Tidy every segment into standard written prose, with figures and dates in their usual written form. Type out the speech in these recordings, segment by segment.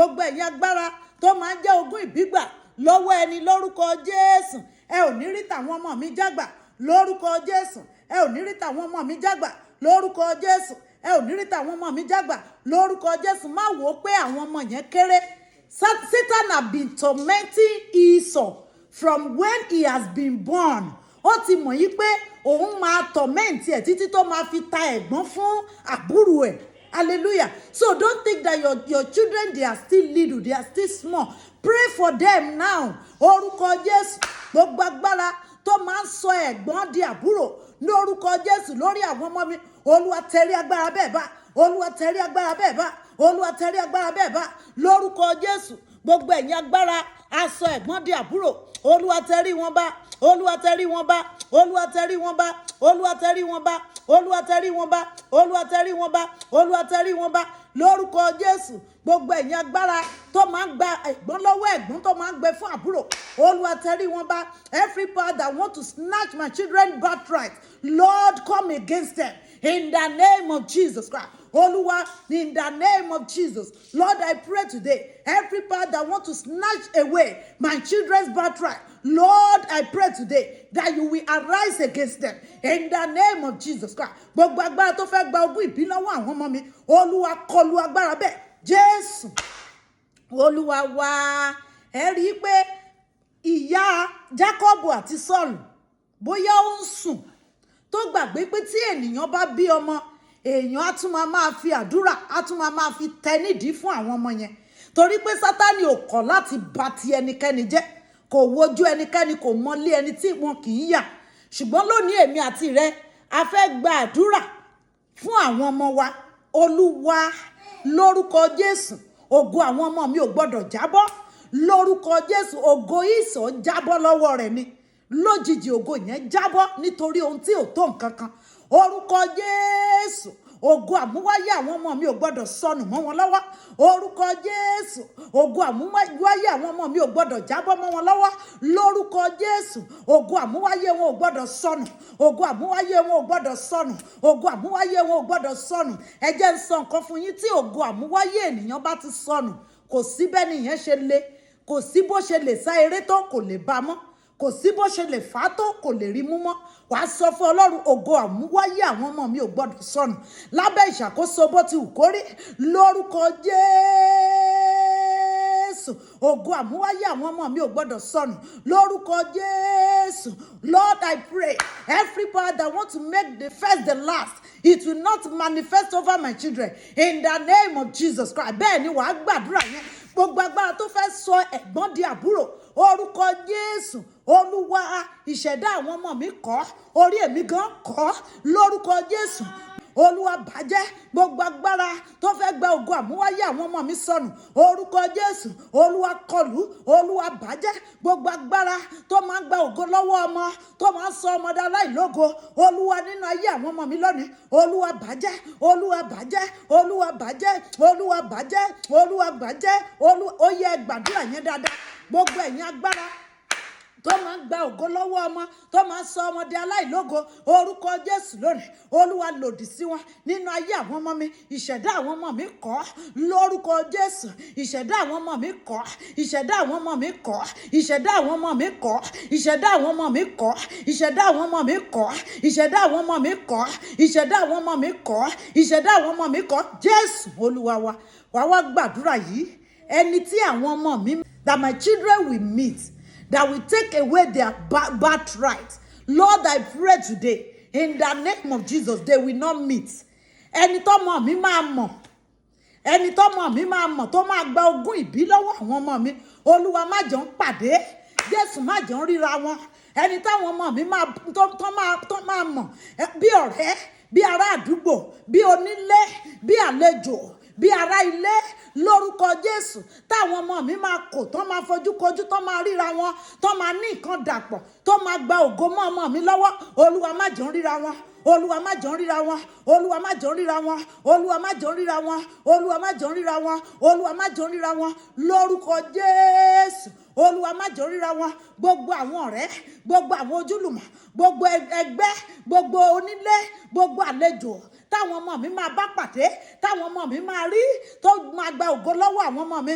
Gbogbo ẹ̀yin agbára tó máa ń jẹ́ ogún ìbí gbà lọ́wọ́ ẹni, lórúkọ Jésù, ẹ ò ní rí tàwọn ọmọ mi jágbà. Lórúkọ Jésù, ẹ ò ní rí tàwọn ọmọ mi jágbà. Lórúkọ Jésù, ẹ ò ní rí tàwọn ọmọ mi jágbà. Lórúkọ Jésù. Má wò ó pé àwọn ọmọ yẹn kéré. Satan have been tormenting Esau from when he has been born. Ó ti mọ̀ yí pé òun máa torment ẹ̀ títí tó máa fi ta ẹ̀gbọ́n fún àbúrò ẹ̀. Hallelujah. So don't think that your children, they are still little, they are still small. Pray for them now. Orúkọ Jésù, gbogbo agbára tó máa ń sọ ẹ̀gbọ́n di àbúrò, lórúkọ Jésù, lórí àwọn ọmọ mi, Olúwa, tẹrí agbára bẹ́ẹ̀ bá. Olúwa, tẹrí agbára bẹ́ẹ̀ bá. Olúwa, tẹrí agbára bẹ́ẹ̀ bá. Lórúkọ Jésù, gbogbo ẹ̀yin agbára aṣọ ẹ̀gbọ́n di àbúrò, Olúwa, tẹrí wọn bá. Olúwa, tẹrí wọn bá. Olúwa, tẹrí wọn bá. Olúwa, tẹrí wọn bá. Olúwa, tẹrí wọn bá. Olúwa, tẹrí wọn bá. Olúwa, tẹrí wọn bá. Lórúkọ Jésù, gbogbo ẹ̀yin agbára tó máa ń gba ẹ̀gbọ́n lọ́wọ́ ẹ̀gbọ́n, tó máa ń gbé fún àbúrò, Olúwa, tẹrí wọn bá. Every power that want to snatch my children birthright, Lord, come against them in the name of Jesus Christ. Olúwa, in the name of Jesus, Lord, I pray today, every power that want to snatch away my children's birthright, Lord, I pray today that you will arise against them in the name of Jesus Christ. Gbogbo agbára tó fẹ́ gba ogún ìbí lọ́wọ́ àwọn ọmọ mi, Olúwa, kọlu agbára bẹ́ẹ̀. Jésù Olúwa wa. Ẹ rí i pé ìyá Jákọ́bù àti Sọ́ọ̀lù, bóyá ó ń sùn tó gbàgbé pé tí ènìyàn bá bí ọmọ, èèyàn á tún máa máa fi àdúrà, á tún máa máa fi tẹ nídìí fún àwọn ọmọ yẹn, torí pé Sátánì ò kọ̀ láti bà ti ẹnikẹ́ni jẹ́. Kò wojú ẹnikẹ́ni, kò mọlé ẹni tí wọn kì í yà. Ṣùgbọ́n lónìí, èmi àti rẹ, a fẹ́ gba àdúrà fún àwọn ọmọ wa. Olúwa, lórúkọ Jésù, ògo àwọn ọmọ mi ò gbọ́dọ̀ jábọ́. Lórúkọ Jésù, ògo Ìsọ̀ jábọ́ lọ́wọ́ rẹ̀ ni lójijì. Ògo yẹn jábọ́ nítorí ohun tí ò tó nǹkan kan. Orúkọ Jésù, ògo àmúwáyé àwọn ọmọ mi ò gbọ́dọ̀ sọnù mọ́ wọn lọ́wọ́. Orúkọ Jésù, ògo àmúwáyé àwọn ọmọ mi ò gbọ́dọ̀ jábọ́ mọ́ wọn lọ́wọ́. Lórúkọ Jésù, ògo àmúwáyé wọn ò gbọ́dọ̀ sọnù. Ògo àmúwáyé wọn ò gbọ́dọ̀ sọnù. Ògo àmúwáyé wọn ò gbọ́dọ̀ sọnù. Ẹ jẹ́ ń sọ nǹkan fún yín: tí ògo àmúwáyé ènìyàn bá ti sọnù, kò sí bẹ́ẹ̀ nìyẹn ṣe le, kò sí bó ṣe lè sá eré tó, kò lè bá mọ́. Kò sí bó ṣe lè fà á tó, kò lè rí mú mọ́. Wàá sọ fún Ọlọ́run, ògo àmúwáyé àwọn ọmọ mi ò gbọ́dọ̀ sọnù lábẹ́ ìṣàkóso bó ti wù kó rí. Lórúkọ Jésù, ògo àmúwáyé àwọn ọmọ mi ò gbọ́dọ̀ sọnù. Lórúkọ Jésù, Lord, I pray, every power that want to make the first the last, it will not manifest over my children in the name of Jesus Christ. Bẹ́ẹ̀ ni wàá gbàdúrà yẹn. Gbogbo agbára tó fẹ́ sọ ẹ̀gbọ́n di àbúrò, orúkọ Jésù, Olúwa, ìṣẹ̀dá àwọn ọmọ mi kọ́, orí èmi gan kọ́. Lórúkọ Jésù, Olúwa, bàjẹ́. Gbogbo agbára tó fẹ́ gba ògo àmúwáyé àwọn ọmọ mi sọnù, orúkọ Jésù, Olúwa, kọlù. Olúwa, bàjẹ́. Gbogbo agbára tó máa ń gba ògo lọ́wọ́ ọmọ, tó máa ń sọ ọmọdé aláìlógo, Olúwa, nínú ayé àwọn ọmọ mi lónìí, Olúwa, bàjẹ́. Olúwa, bàjẹ́. Olúwa, bàjẹ́. Olúwa, bàjẹ́. Olúwa, bàjẹ́. Olúwa, ó yẹ gbàdúrà yẹn dáadáa. Gbogbo ẹ̀yin agbára tó máa ń gba ògo lọ́wọ́ ọmọ, tó máa ń sọ ọmọdé aláìlógo, orúkọ Jésù, lónìí, Olúwa, lòdì sí wọn nínú ayé àwọn ọmọ mi. Ìṣẹ̀dá àwọn ọmọ mi kọ́. Lórúkọ Jésù, ìṣẹ̀dá àwọn ọmọ mi kọ́. Ìṣẹ̀dá àwọn ọmọ mi kọ́. Ìṣẹ̀dá àwọn ọmọ mi kọ́. Ìṣẹ̀dá àwọn ọmọ mi kọ́. Ìṣẹ̀dá àwọn ọmọ mi kọ́. Ìṣẹ̀dá àwọn ọmọ mi kọ́. Ìṣẹ̀dá àwọn ọmọ mi kọ́. Ìṣẹ̀dá àwọn ọmọ mi kọ́. Jésù Olúwa wa. Wàá wá gbàdúrà yìí: ẹni tí àwọn ọmọ mi, that my children will meet, that will take away their birthright, Lord, I pray today, in the name of Jesus, they will not meet. Ẹni tọ́mọ mi máa mọ̀, ẹni tọ́mọ mi máa mọ̀, tó máa gba ogún ìbí lọ́wọ́ àwọn ọmọ mi, Olúwa, má jẹ́ ń pàdé. Jésù, má jẹ́ ń ríra wọn. Ẹni táwọn ọmọ mi máa tó máa mọ̀ bí ọ̀rẹ́, bí ará àdúgbò, bí onílé, bí àlejò, bí ará ilé, lórúkọ Jésù, táwọn ọmọ mi máa kò, tó máa fojú kojú, tó máa ríra wọn, tó máa ní nǹkan dàpọ̀, tó máa gba ògo mọ́ ọmọ mi lọ́wọ́, Olúwa, má jẹ́ ń ríra wọn. Olúwa, má jẹ́ ń ríra wọn. Olúwa, má jẹ́ ń ríra wọn. Olúwa, má jẹ́ ń ríra wọn. Olúwa, má jẹ́ ń ríra wọn. Olúwa, má jẹ́ ń ríra wọn. Lórúkọ Jésù, Olúwa, má jẹ́ ń ríra wọn. Gbogbo àwọn ọ̀rẹ́, gbogbo àwọn ojúlùmọ̀, gbogbo ẹgbẹ́, gbogbo onílé, gbogbo àlejò táwọn ọmọ mi máa bá pàdé, táwọn ọmọ mi máa rí, tó máa máa gba ògo lọ́wọ́ àwọn ọmọ mi,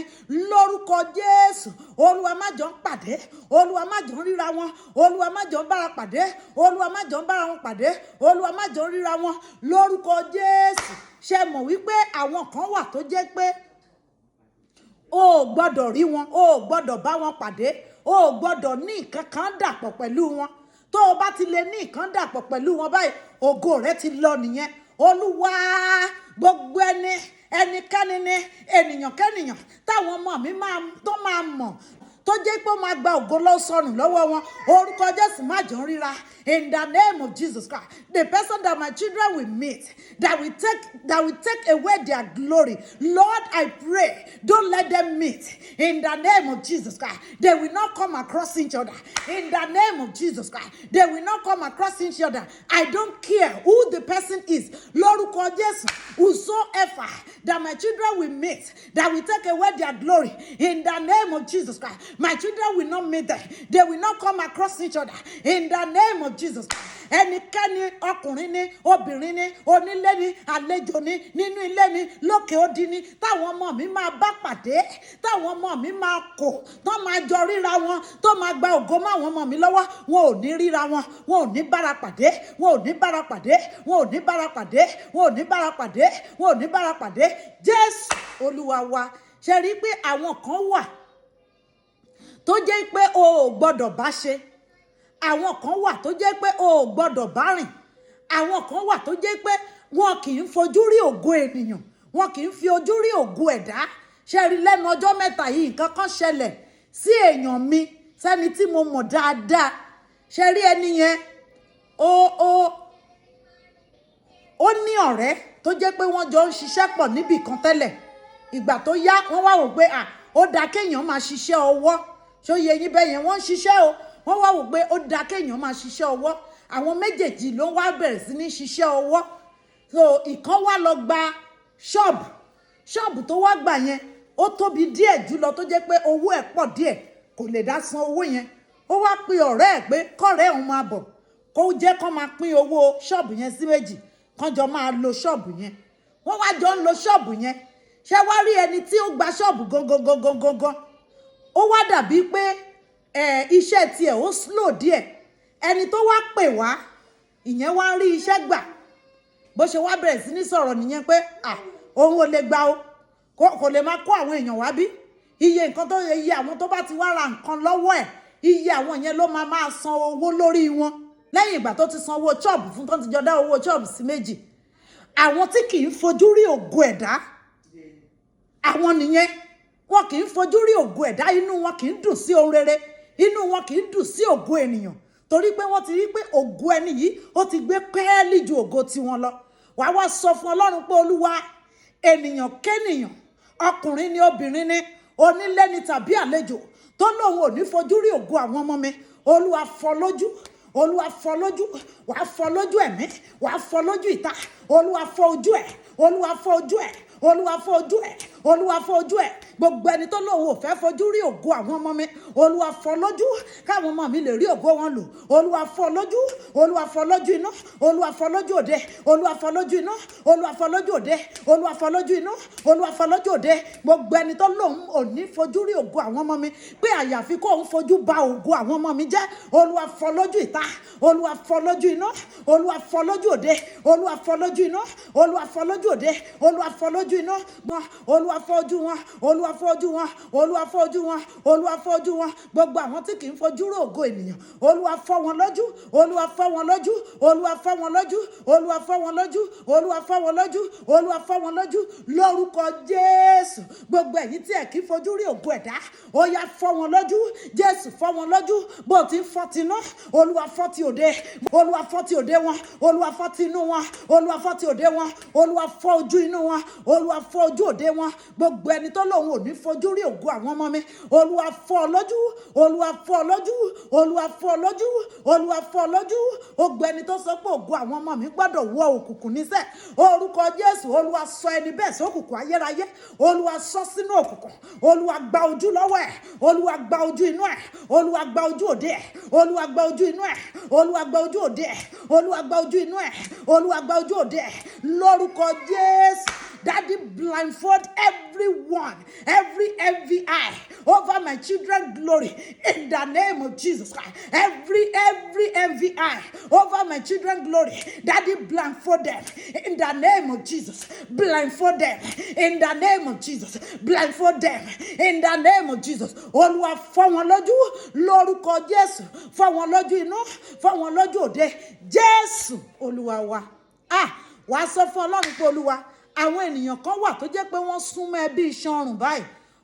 lórúkọ Jésù, Olúwa, má jọ ń pàdé. Olúwa, má jọ ń ríra wọn. Olúwa, má jọ ń bára pàdé. Olúwa, má jọ ń bára wọn pàdé. Olúwa, má jọ ń ríra wọn, lórúkọ Jésù. Ṣe mọ̀ wípé àwọn kan wà tó jẹ́ pé o ò gbọ́dọ̀ rí wọn, o ò gbọ́dọ̀ bá wọn pàdé, o ò gbọ́dọ̀ ní nǹkan kan dàpọ̀ pẹ̀lú wọn? Tó o bá ti lè ní nǹkan dàpọ̀ pẹ̀lú wọn báyìí, ògo rẹ ti lọ nìyẹn. Olúwa, gbogbo ẹni, ẹnikẹ́ni ni, ènìyàn kẹ́nìyàn táwọn ọmọ mi máa tó máa mọ̀, tó jẹ́ pé ó máa gba ògo lọ sọnù lọ́wọ́ wọn, orúkọ Jésù, má jọ ń ríra. In the name of Jesus Christ, the person that my children will meet that will take away their glory, Lord, I pray, don't let them meet. In the name of Jesus Christ, they will not come across each other. In the name of Jesus Christ, they will not come across each other. I don't care who the person is. Lórúkọ Jésù, whosoever that my children will meet that will take away their glory, in the name of Jesus Christ, my children will not meet them. They will not come across each other. In the name of Jesus Christ, ẹnikẹ́ni, ọkùnrin ni, obìnrin ni, onílé ni, àlejò ni, nínú ilé ni, lókè odi ni, táwọn ọmọ mi máa bá pàdé, táwọn ọmọ mi máa kò tó máa jọ ríra wọn, tó máa gba ògo máwọn ọmọ mi lọ́wọ́, wọn ò ní ríra wọn, wọn ò ní bára pàdé, wọn ò ní bára pàdé, wọn ò ní bára pàdé, wọn ò ní bára pàdé, wọn ò ní bára pàdé. Jésù Olúwa wa. Ṣe rí i pé àwọn kan wà tó jẹ́ pé o ò gbọ́dọ̀ bá ṣe, àwọn kan wà tó jẹ́ pé o ò gbọ́dọ̀ bá rìn, àwọn kan wà tó jẹ́ pé wọn kì í fojú rí ògo ènìyàn, wọn kì í fi ojú rí ògo ẹ̀dá? Ṣe rí lẹ́nu ọjọ́ mẹ́ta yìí, nǹkan kan ṣẹlẹ̀ sí èèyàn mi, sẹ́ni tí mo mọ̀ dáadáa. Ṣe rí ẹni yẹn, ó ní ọ̀rẹ́ tó jẹ́ pé wọ́n jọ ń ṣiṣẹ́ pọ̀ níbì kan tẹ́lẹ̀. Ìgbà tó yá, wọ́n wá wò pé, à, ó dáa kéèyàn máa ṣiṣẹ́ ọwọ́. Ṣó yẹ yín bẹ́ẹ̀ yẹn? Wọ́n ń ṣiṣẹ́ o. Wọ́n wá wò pé ó dáa kéèyàn máa ṣiṣẹ́ ọwọ́. Àwọn méjèèjì ló wá bẹ̀rẹ̀ sí ní ṣiṣẹ́ ọwọ́. So ìkan wá lọ gba ṣọ́ọ̀bù. Ṣọ́ọ̀bù tó wá gbà yẹn, ó tóbi díẹ̀ jùlọ, tó jẹ́ pé owó ẹ̀ pọ̀ díẹ̀, kò lè dá san owó yẹn. Ó wá pe ọ̀rẹ́ ẹ̀ pé kọ́rẹ́ òun máa bọ̀, kó jẹ́ kó máa pín owó ṣọ́ọ̀bù yẹn sí méjì, kán jọ máa lo ṣọ́ọ̀bù yẹn. Wọ́n wá jọ ń lo ṣọ́ọ̀bù yẹn. Ṣé wá rí ẹni tí ó gba ṣọ́ọ̀bù gangan gangan gangan, ó wá dàbí pé ẹ iṣẹ́ tiẹ̀ ó slow díẹ̀. Ẹni tó wá pè wá, ìyẹn wá ń rí iṣẹ́ gbà. Bó ṣe wá bẹ̀rẹ̀ sí ní sọ̀rọ̀ nìyẹn pé, à, òun ò lè gbà o, kò lè máa kó àwọn èèyàn wá bí. Iye nǹkan tó iye àwọn tó bá ti wá ra nǹkan lọ́wọ́ ẹ̀, iye àwọn yẹn ló máa máa san owó lórí wọn, lẹ́yìn ìgbà tó ti san owó ṣọ́ọ̀bù fún, tó ti jọ dá owó ṣọ́ọ̀bù sí méjì. Àwọn tí kì í fojú rí ògo ẹ̀dá, àwọn nìyẹn. Wọn kì í fojú rí ògo ẹ̀dá. Inú wọn kì í dùn sí ohun rere, inú wọn kì í dùn sí ògo ènìyàn, torí pé wọ́n ti rí pé ògo ẹni yìí, ó ti gbé pẹ́ẹ́lí ju ògo tiwọn lọ. Wàá wá sọ fún Ọlọ́run pé, Olúwa, ènìyàn kénìyàn, ọkùnrin ni, obìnrin ni, onílé ni tàbí àlejò, tó lóun ò ní fojú rí ògo àwọn ọmọ mi, Olúwa, fọ́ lójú. Olúwa, fọ́ lójú. Wàá fọ́ lójú ẹ̀mí, wàá fọ́ lójú ìta. Olúwa, fọ́ ojú ẹ̀. Olúwa, fọ́ ojú ẹ̀. Olúwa, fọ́ ojú ẹ̀. Olúwa, fọ́ ojú ẹ̀. Gbogbo ẹni tó lóun ò fẹ́ fojú rí ògo àwọn ọmọ mi, Olúwa, fọ́ lójú, káwọn ọmọ mi lè rí ògo wọn lò. Olúwa, fọ́ lójú. Olúwa, fọ́ lójú inú. Olúwa, fọ́ lójú òde. Olúwa, fọ́ lójú inú. Olúwa, fọ́ lójú òde. Olúwa, fọ́ lójú inú. Olúwa, fọ́ lójú òde. Gbogbo ẹni tó lóun ò ní fojú rí ògo àwọn ọmọ mi, pé àyàfi kó òun fojú ba ògo àwọn ọmọ mi jẹ́, Olúwa, fọ́ lójú ìta. Olúwa, fọ́ lójú inú. Olúwa, fọ́ lójú òde. Olúwa, fọ́ lójú inú. Olúwa, fọ́ lójú òde. Olúwa, fọ́ lójú inú wọn. Olúwa, fọ́ ojú wọn. Olúwa, fọ́ ojú wọn. Olúwa, fọ́ ojú wọn. Olúwa, fọ́ ojú wọn. Gbogbo àwọn tí kì í fojú rí ògo ènìyàn, Olúwa, fọ́ wọn lójú. Olúwa, fọ́ wọn lójú. Olúwa, fọ́ wọn lójú. Olúwa, fọ́ wọn lójú. Olúwa, fọ́ wọn lójú. Olúwa, fọ́ wọn lójú, lórúkọ Jésù. Gbogbo ẹ̀yin tí ẹ̀ kì í fojú rí ògo ẹ̀dá, ó yá, fọ́ wọn lójú. Jésù, fọ́ wọn lójú. Bó ti ń fọ́ tinú, Olúwa, fọ́ ti òde. Olúwa, fọ́ ti òde wọn. Olúwa, fọ́ ti inú wọn. Olúwa, fọ́ ti òde wọn. Olúwa, fọ́ ojú inú wọn. Olúwa, fọ́ ojú òde wọn. Gbogbo ẹni tó lòun ò ní fojú rí ògo àwọn ọmọ mi, Olúwa, fọ́ ọ lójú. Olúwa, fọ́ ọ lójú. Olúwa, fọ́ ọ lójú. Olúwa, fọ́ ọ lójú. Gbogbo ẹni tó sọ pé ògo àwọn ọmọ mi gbọ́dọ̀ wọ òkùnkùn níṣẹ́, orúkọ Jésù, Olúwa, sọ ẹni bẹ́ẹ̀ sókùnkùn ayérayé. Olúwa, sọ sínú òkùnkùn. Olúwa, gba ojú lọ́wọ́ ẹ̀. Olúwa, gba ojú inú ẹ̀. Olúwa, gba ojú òde ẹ̀. Olúwa, gba ojú inú ẹ̀. Olúwa, gba ojú òde ẹ̀. Olúwa, gba ojú inú ẹ̀. Olúwa, gba ojú òde ẹ̀, lórúkọ Jésù. Daddy, blindfold everyone, every envy eye over my children glory in the name of Jesus Christ. Every envy eye over my children glory. Daddy, blindfold them in the name of Jesus. Blindfold them in the name of Jesus. Blindfold them in the name of Jesus. Olúwa, fọ́ wọn lójú lórúkọ Jésù. Fọ́ wọn lójú inú, fọ́ wọn lójú òde. Jésù Olúwa wa. Ah, wàá sọ fún Ọlọ́run pé, Olúwa, àwọn ènìyàn kan wà tó jẹ́ pé wọ́n súnmọ́ ẹ bí iṣan ọrùn báyìí,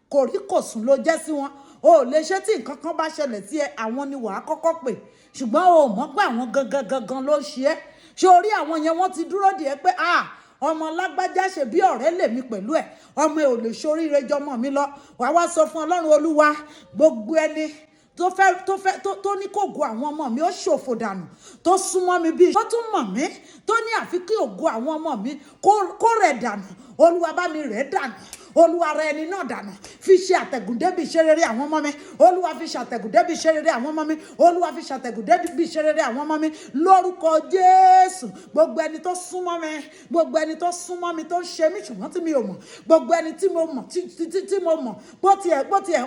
kò rí kò sùn ló jẹ́ sí wọn. O ò lè ṣe tí nǹkan kan bá ṣẹlẹ̀ sí ẹ, àwọn ni wàá kọ́kọ́ pè, ṣùgbọ́n o ò mọ̀ pé àwọn gangan gangan ló ń ṣe é. Ṣé orí àwọn yẹn, wọ́n ti dúró dè ẹ́ pé, ah, ọmọ lágbájá, ṣe bí ọ̀rẹ́ lèmi pẹ̀lú ẹ̀, ọmọ ẹ̀ ò lè ṣoríire jọmọ mi lọ. Wàá wá sọ fún Ọlọ́run, Olúwa, gbogbo ẹni tó fẹ́ tó ní kó ògo àwọn ọmọ mi ó ṣòfò dànù, tó súnmọ́ mi bí tó tún mọ̀ mí, tó ní àfi kí ògo àwọn ọmọ mi kó rẹ̀ dànù, Olúwa, bá mi rẹ̀ dànù. Olúwa, rẹ̀ ẹni náà dànù. Fi ṣe àtẹ̀gùn débi iṣẹ́ rere àwọn ọmọ mi. Olúwa, fi ṣàtẹ̀gùn débi iṣẹ́ rere àwọn ọmọ mi. Olúwa, fi ṣàtẹ̀gùn débi iṣẹ́ rere àwọn ọmọ mi lórúkọ Jésù. Gbogbo ẹni tó súnmọ́ mi, gbogbo ẹni tó súnmọ́ mi, tó ń ṣe mí ṣùgbọ́n tí mi ò mọ̀, gbogbo ẹni tí mo mọ̀, tí mo mọ̀ bó tiẹ̀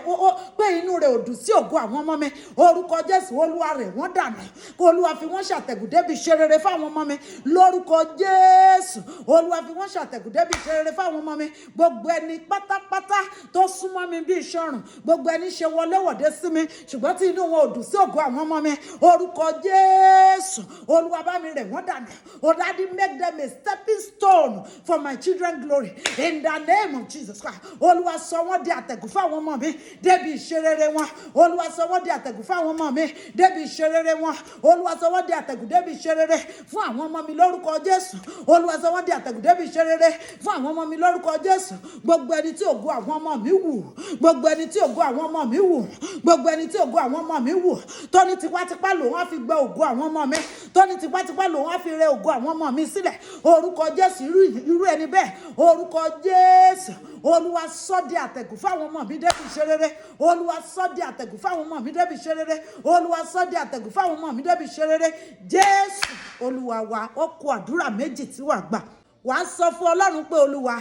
ó pé inú rẹ̀ ò dùn sí ògo àwọn ọmọ mi, orúkọ Jésù, Olúwa, rẹ̀ wọ́n dànù. Kó Olúwa fi wọ́n ṣàtẹ̀gùn débi iṣẹ́ rere fáwọn ọmọ mi lórúkọ Jésù. Olúwa, fi wọ́n ṣàtẹ̀gùn débi iṣẹ́ rere fáwọn ọmọ mi. Gbogbo ẹni pátápátá tó súnmọ́ mi bí iṣan, gbogbo ẹni ṣe wọléwọ̀de sí mi ṣùgbọ́n tí inú wọn ò dùn sí ògo àwọn ọmọ mi, orúkọ Jésù, Olúwa, bá mi rẹ̀ wọ́n dànù. Oh Daddy, make them a stepping stone for my children glory in the name of Jesus Christ. Olúwa, sọ wọ́n di àtẹ̀gùn fáwọn ọmọ mi débi ìṣerere wọn. Olúwa, sọ wọ́n di àtẹ̀gùn fáwọn ọmọ mi débi ìṣerere wọn. Olúwa, sọ wọ́n di àtẹ̀gùn débi ìṣerere fún àwọn ọmọ mi lórúkọ Jésù. Olúwa, sọ wọ́n di àtẹ̀gùn débi ìṣerere fún àwọn ọmọ mi lórúkọ Jésù. Gbogbo ẹni tí ògo àwọn ọmọ mi wù, gbogbo ẹni tí ògo àwọn ọmọ mi wù, gbogbo ẹni tí ògo àwọn ọmọ mi wù, tó ní tipátipá lòun á fi gba ògo àwọn ọmọ mi, tó ní tipátipá lòun á fi rẹ ògo àwọn ọmọ mi sílẹ̀, orúkọ Jésù, irú ẹni bẹ́ẹ̀, orúkọ Jésù, Olúwa, sọ di àtẹ̀gùn fáwọn ọmọ mi débi ìṣerere. Olúwa, sọ di àtẹ̀gùn fáwọn ọmọ mi débi ìṣerere. Olúwa, sọ di àtẹ̀gùn fáwọn ọmọ mi débi ìṣerere. Jésù Olúwa wa. Ó kó àdúrà méjì tí wàá gbà. Wàá sọ fún Ọlọ́run pé, Olúwa,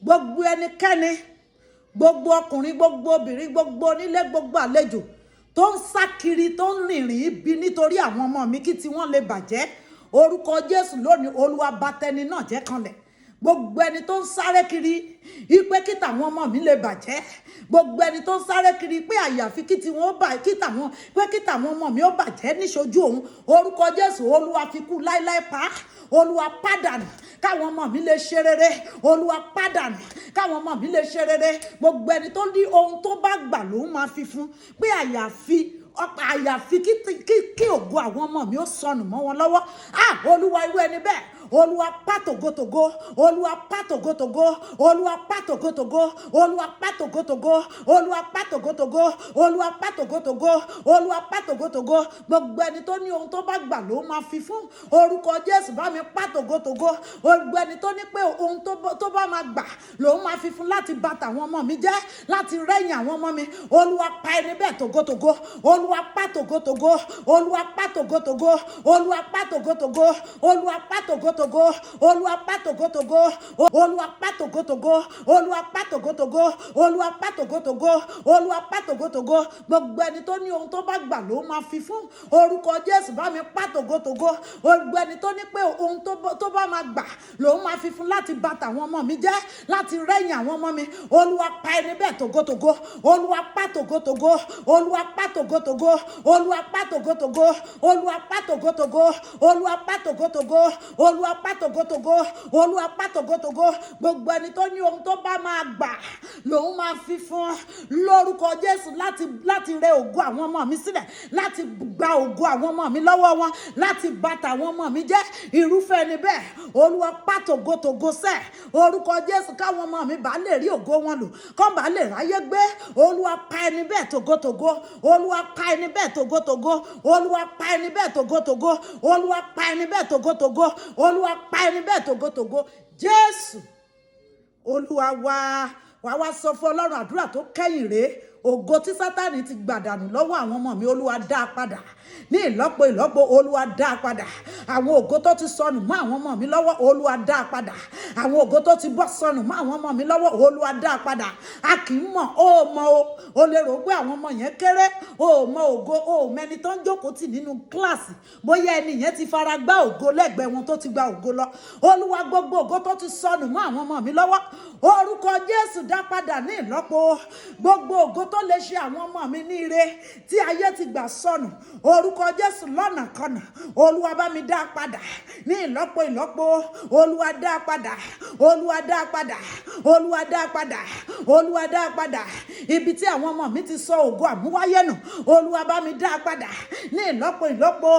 gbogbo ẹnikẹ́ni, gbogbo ọkùnrin, gbogbo obìnrin, gbogbo onílé, gbogbo àlejò tó ń sá kiri, tó ń rìnrìn ibi nítorí àwọn ọmọ mi kí tiwọn lè bàjẹ́, orúkọ Jésù, lónìí, Olúwa, bà tẹni náà jẹ́ kanlẹ̀. Gbogbo ẹni tó ń sáré kiri ipe kí tàwọn ọmọ mi lè bàjẹ́, gbogbo ẹni tó ń sáré kiri pé àyàfi kí tiwọn ó bà, kí tàwọn pé kí tàwọn ọmọ mi ó bàjẹ́ níṣojú òun, orúkọ Jésù, Olúwa, fi kú láíláí pa á. Olúwa, pàdánù káwọn ọmọ mi lè ṣe rere. Olúwa, pàdánù káwọn ọmọ mi lè ṣe rere. Gbogbo ẹni tó ní ohun tó bá gbà lòun máa fi fún, pé àyàfi kí ògo àwọn ọmọ mi ó sọnù mọ́ wọn lọ́wọ́, ah, Olúwa, irú ẹni bẹ́ẹ̀, Olúwa, pa tògótògó. Olúwa, pa tògótògó. Olúwa, pa tògótògó. Olúwa, pa tògótògó. Olúwa, pa tògótògó. Olúwa, pa tògótògó. Olúwa, pa tògótògó. Gbogbo ẹni tó ní ohun tó bá gbà ló máa fi fún, orúkọ Jésù, bá mi pa tògótògó. Gbogbo ẹni tó ní pé ohun tó bá máa gbà lòun máa fi fún láti bà tàwọn ọmọ mi jẹ́, láti rẹ́yìn àwọn ọmọ mi, Olúwa, pa ẹni bẹ́ẹ̀ tògótògó. Olúwa, pa tògótògó. Olúwa, pa tògótògó. Olúwa, pa tògótògó. Olúwa, pa tògótògó. Olúwa, pa tògótògó. Olúwa, pa tògótògó. Olúwa, pa tògótògó. Olúwa, pa tògótògó. Olúwa, pa tògótògó. Gbogbo ẹni tó ní ohun tó bá gbà ló máa fi fún, orúkọ Jésù, bá mi pa tògótògó. Gbogbo ẹni tó ní pé ohun tó bá máa gbà lòun máa fi fún láti bà tàwọn ọmọ mi jẹ́, láti rẹ́yìn àwọn ọmọ mi, Olúwa, pa ẹni bẹ́ẹ̀ tògótògó. Olúwa, pa tògótògó. Olúwa, pa tògótògó. Olúwa, pa tògótògó. Olúwa, pa tògótògó. Olúwa, pa tògótògó. Olúwa, pa tògótògó. Olúwa, pa tògótògó. Gbogbo ẹni tó ní ohun tó bá máa gbà lòun máa fi fún, lórúkọ Jésù, láti rẹ ògo àwọn ọmọ mi sílẹ̀, láti gba ògo àwọn ọmọ mi lọ́wọ́ wọn, láti bà tàwọn ọmọ mi jẹ́, irúfẹ́ ẹni bẹ́ẹ̀, Olúwa, pa tògótògó sẹ́, orúkọ Jésù, káwọn ọmọ mi bá lè rí ògo wọn lò, kán bá lè ráyé gbé. Olúwa, pa ẹni bẹ́ẹ̀ tògótògó. Olúwa, pa ẹni bẹ́ẹ̀ tògótògó. Olúwa, pa ẹni bẹ́ẹ̀ tògótògó. Olúwa, pa ẹni bẹ́ẹ̀ tògótògó. Olúwa, pa ẹni bẹ́ẹ̀ tògótògó. Jésù Olúwa wa. Wàá wá sọ fún Ọlọ́run, àdúrà tó kẹ́yìn rèé: ògo tí Sátánì ti gbàdànù lọ́wọ́ àwọn ọmọ mi, Olúwa, dá a padà ní ìlọ́po ìlọ́po. Olúwa, dá a padà. Àwọn ògo tó ti sọnù mọ́ àwọn ọmọ mi lọ́wọ́, Olúwa, dá a padà. Àwọn ògo tó ti bọ́ sọnù mọ́ àwọn ọmọ mi lọ́wọ́, Olúwa, dá a padà. A kì í mọ̀, ó mọ̀ o. O lè rò pé àwọn ọmọ yẹn kéré, o mọ ògo, o mẹni tó ń jókòó tì nínú kíláàsì, bóyá ẹni yẹn ti fara gbá ògo lẹ́gbẹ̀ẹ́ wọn tó ti gba ògo lọ. Olúwa, gbogbo ògo tó ti sọnù mọ́ àwọn ọmọ mi lọ́wọ́, orúkọ Jésù, dá padà ní ìlọ́po. Gbogbo ògo tó lè ṣe àwọn ọmọ mi ní ire tí ayé ti gbà sọnù, orúkọ Jésù, lọ́nà kọnà, Olúwa, bá mi dá padà ní ìlọ́po ìlọ́po. Olúwa, dá padà. Olúwa, dá padà. Olúwa, dá padà. Olúwa, dá padà. Ibi tí àwọn ọmọ mi ti sọ ògo àmúwáyé nù, Olúwa, bá mi dá padà ní ìlọ́po ìlọ́po.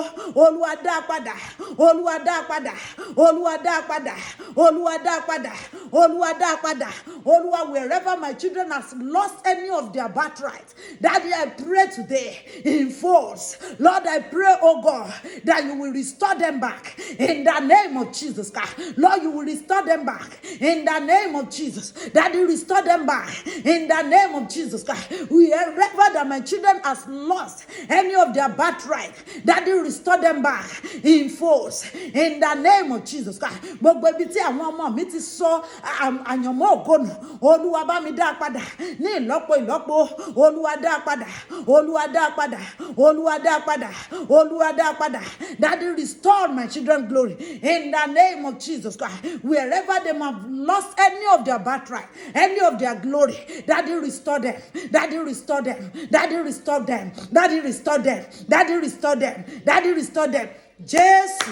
Olúwa, dá padà. Olúwa, dá padà. Olúwa, dá padà. Olúwa, dá padà. Olúwa, dá padà. Olúwa, wherever my children has lost any of their birthright, Daddy, I pray today in force. Lord, I pray, oh God, that you will restore them back in the name of Jesus Christ. Lord, you will restore them back in the name of Jesus. Daddy, restore them back in the name of Jesus Christ. Wherever that my children has lost any of their birthright, Daddy, restore them back in force in the name of Jesus Christ. Gbogbo ibi tí àwọn ọmọ mi ti sọ àyànmọ́ ògo nù, Olúwa, bá mi dá padà ní ìlọ́po ìlọ́po. Olúwa, dá padà. Olúwa, dá padà. Olúwa, dá padà. Olúwa, dá padà. Daddy, restore my children glory in the name of Jesus Christ. Wherever they have lost any of their birthright, any of their glory, Daddy, restore them. Daddy, restore them. Daddy, restore them. Daddy, restore them. Daddy, restore them. Daddy, restore them. Jésù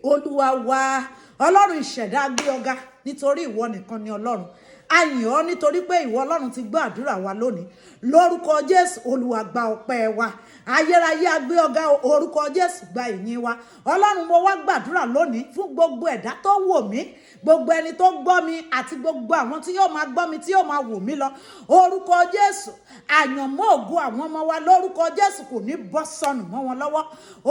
Olúwa wa. Ọlọ́run ìṣẹ̀dá, gbé ọ̀gá nítorí ìwọ nìkan ni Ọlọ́run. A yìn ọ́ nítorí pé ìwọ Ọlọ́run ti gbọ́ àdúrà wa lónìí. Lórúkọ Jésù, Olúwa, gba ọpẹ́ wa. Ayérayé, a gbé ọ̀gá. Orúkọ Jésù, gba ìyìn wa. Ọlọ́run, mo wá gbàdúrà lónìí fún gbogbo ẹ̀dá tó wò mí, gbogbo ẹni tó gbọ́ mi, àti gbogbo àwọn tí yóò máa gbọ́ mi, tí yóò máa wò mí lọ. Orúkọ Jésù, àyànmọ́ ògo àwọn ọmọ wa, lórúkọ Jésù, kò ní bọ́ sọnù mọ́ wọn lọ́wọ́.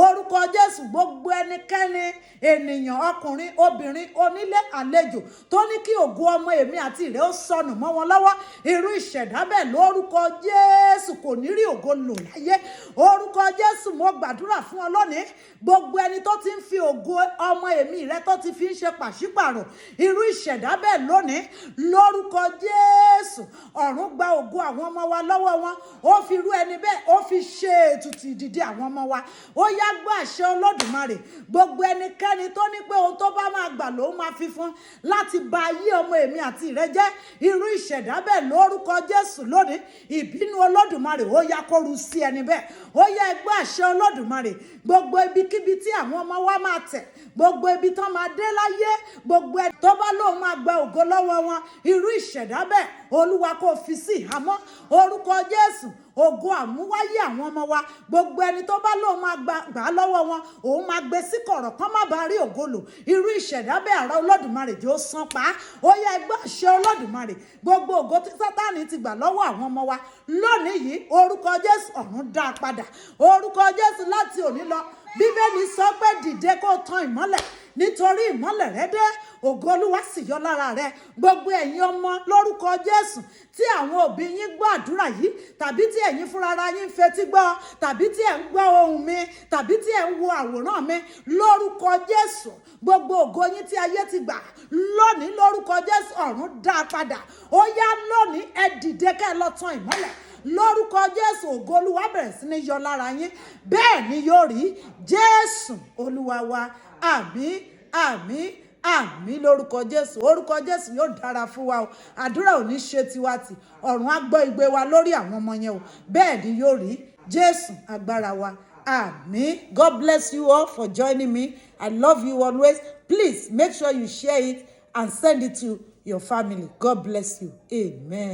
Orúkọ Jésù, gbogbo ẹnikẹ́ni, ènìyàn, ọkùnrin, obìnrin, onílé, àlejò, tó ní kí ògo ọmọ èmi àti ìrẹ́ ó sọnù mọ́ wọn lọ́wọ́, irú ìṣẹ̀dá bẹ́ẹ̀, lórúkọ Jésù, kò ní rí ògo lò láyé. Orúkọ Jésù, mo gbàdúrà fún ọ lónìí: gbogbo ẹni tó ti ń fi ògo ọmọ èmi rẹ tó ti fi ń ṣe pàṣípàrọ̀, irú ìṣẹ̀dá bẹ́ẹ̀ lónìí, lórúkọ Jésù, ọ̀run gba ògo àwọn ọmọ wa lọ́wọ́ wọn. Ó fi irú ẹni bẹ́ẹ̀, ó fi ṣe ètùtù ìdìde àwọn ọmọ wa. Ó yá, gbọ́ àṣẹ Olódùmarè: gbogbo ẹnikẹ́ni tó ní pé ohun tó bá máa gbà lòun máa fi fún láti ba ayé ọmọ èmi àti rẹ jẹ́, irú ìṣẹ̀dá bẹ́ẹ̀, lórúkọ Jésù, lónìí, ìbínú Olódùmarè, ó yá, kó ru sí ẹni bẹ́ẹ̀. Ó yá, ẹ gbọ́ àṣẹ Olódùmarè: gbogbo ibikíbi tí àwọn ọmọ wa máa tẹ̀, gbogbo ibi tán máa dé láyé, gbogbo ẹni tó bá lóun máa gba ògo lọ́wọ́ wọn, irú ìṣẹ̀dá bẹ́ẹ̀, Olúwa, kó fi sí ìhámọ́. Orúkọ Jésù, ògo àmúwáyé àwọn ọmọ wa, gbogbo ẹni tó bá lóun máa gbà á lọ́wọ́ wọn, òun máa gbé sí kọ̀rọ̀ kán má bàa rí ògo lò, irú ìṣẹ̀dá bẹ́ẹ̀, àrá Olódùmarè jẹ́ ó sán pa á. Ó yá, ẹ gbọ́ àṣẹ Olódùmarè: gbogbo ògo tí Sátánì ti gbà lọ́wọ́ àwọn ọmọ wa lónìí yìí, orúkọ Jésù, ọ̀run dá a padà. Orúkọ Jésù, láti òní lọ, Bíbélì sọ pé, "Dìde, kó tan ìmọ́lẹ̀, nítorí ìmọ́lẹ̀ rẹ dé, ògo Olúwa sì yọ lára rẹ." Gbogbo ẹ̀yin ọmọ, lórúkọ Jésù, tí àwọn òbí yín gbọ́ àdúrà yìí, tàbí tí ẹ̀yin fúnra yín ń fetí gbọ́, tàbí tí ẹ̀ ń gbọ́ ohùn mi, tàbí tí ẹ̀ ń wo àwòrán mi, lórúkọ Jésù, gbogbo ògo yín tí ayé ti gbà lónìí, lórúkọ Jésù, ọ̀run dá a padà. Ó yá, lónìí, ẹ dìde, kẹ́ ẹ lọ tan ìmọ́lẹ̀. Lórúkọ Jésù, ògo Olúwa bẹ̀rẹ̀ sí ní yọ lára yín. Bẹ́ẹ̀ ni yóò rí. Jésù Olúwa wa. Àmín, àmín, àmín, lórúkọ Jésù. Orúkọ Jésù, yóò dára fún wa o. Àdúrà ò ní ṣe tiwa tì. Ọ̀run á gbọ́ igbe wa lórí àwọn ọmọ yẹn o. Bẹ́ẹ̀ ni yóò rí. Jésù agbára wa. Àmín. God bless you all for joining me. I love you always. Please make sure you share it and send it to your family. God bless you. Amen.